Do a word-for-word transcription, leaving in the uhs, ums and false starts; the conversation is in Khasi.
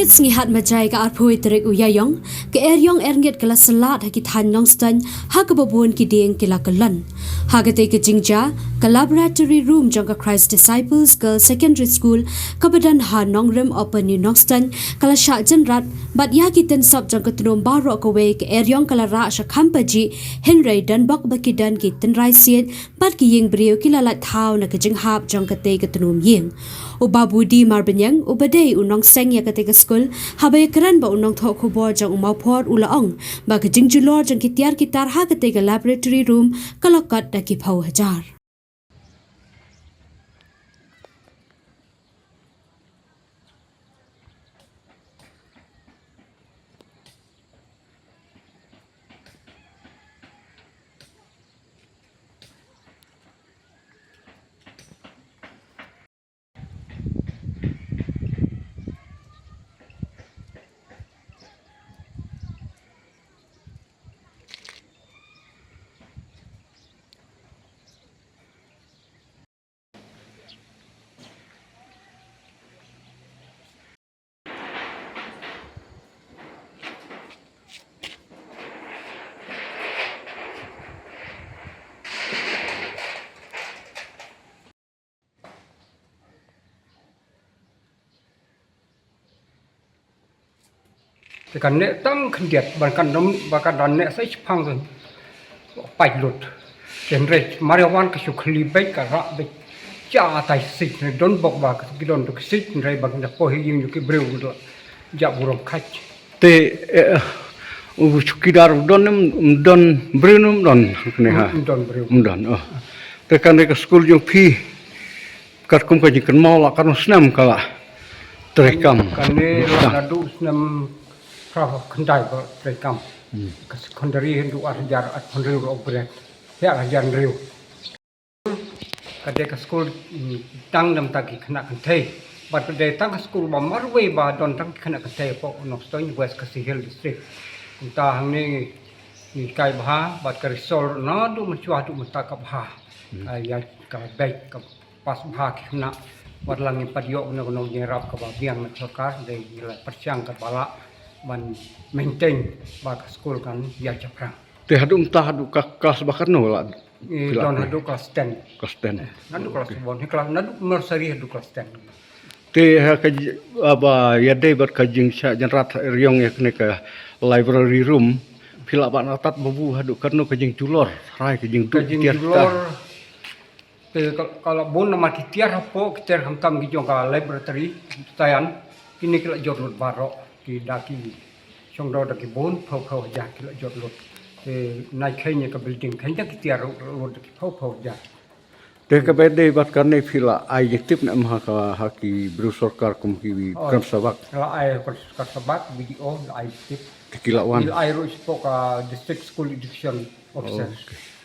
Sngi Hatmajai ka arphew tarik u Ïaïong, ka eriong erngit ka la slat ha ki thaiñ Nongstoiñ, ha kaba bun ki dieng ki la kyllon. Ha katei ka jingjia, ka laboratory room jong ka Christ Disciples Girls Secondary School, kaba don ha Nongrim Upper New Nongstoiñ, ka la shah jynrat, bad ïa ki tynsop jong ka tnum baroh kawei, ka eriong ka la rah sha kham pajih, hynrei don bok ba ki don ki tynrai siej, bad ki ïing briew ki la lait thaw na ka jinghap jong katei ka tnum ïing. U Babu D Marbaniang, uba dei u nongseng ïa katei ka skul, haba ïakren bad u nongthoh khubor jong u Mawphor u la ong ba ka jingjulor jong ki tiar ki tar ha katei ka laboratory room ka la kot da ki phew hajar. Te kan neh tang khyndiat, ban kan dom, ban kan don neh sa shipang tu. Pait lut. Te hynrei mar ïa wan ka shu khli beit, ka rah beit. Cha tai sik, ne don bok ba ka ki don tu ki sik, hynrei ban da poh ïing ki briew tu. Ja burom khach. Te, eh, u chowkidar u don, em don briew, em don kane ha? Em don briew. Em don, oh. Te kane ka skul jong phi, katkum ka jingkynmaw, la katno snem ka la treikam? Kane la naduh snem phra khyndai ka treikam. Hmm. Ka secondary naduh ar hajar arphew hynriew ruh bret. Ar hajar hynriew. Ka dei ka skul, mm, tang namar ki khynnah kynthei. Bad ka dei tang ka skul ba marwei ba don tang ki khynnah kynthei hapoh Nongstoiñ, West Khasi Hills District. Kumta hangne ngi hikai bha, bad ka result naduh mynshuwa haduh mynta ka bha. Hmm. Ka ïa ka beit ka pass bha ki khynnah. Wat la ngim pat ïoh na ka nongjngohrap kaba biang na ka sorkar, dei ngi la pyrshang katba lah ban maintain ba ka skul kan ïaid shaphrang. Te haduh mynta haduh ka klas ba katno la? Eh, don haduh klas ten. Klas ten. Naduh klas one, klas, naduh nursery haduh klas ten. Te ha ka ji-, ba ïadei bad ka jingshah jynrat eriong ïa kane ka library room, phi lah ban atat babu haduh katno ka jingjulor, trai ka jingduh. Ka jingjulor, te ka, ka la bun namar ki tiar hapoh, ki tiar khamtam ki jong ka laboratory, taïan, kine ki la jot lut baroh, ki da ki shong da ki bun, phew phew hajar ki la jot lut. Te nai khein ïa ka building, khein da ki tiar lut da ki phew phew hajar. Te kaba dei bad kane phi la ai jingtip ne em ha ka, ha ki briew sorkar kum ki kren sabak? La ai kren sabak, B D O, la ai jingtip. Te ki la wan? La ai ruh shapoh ka District School Education Officer. Oh, okay.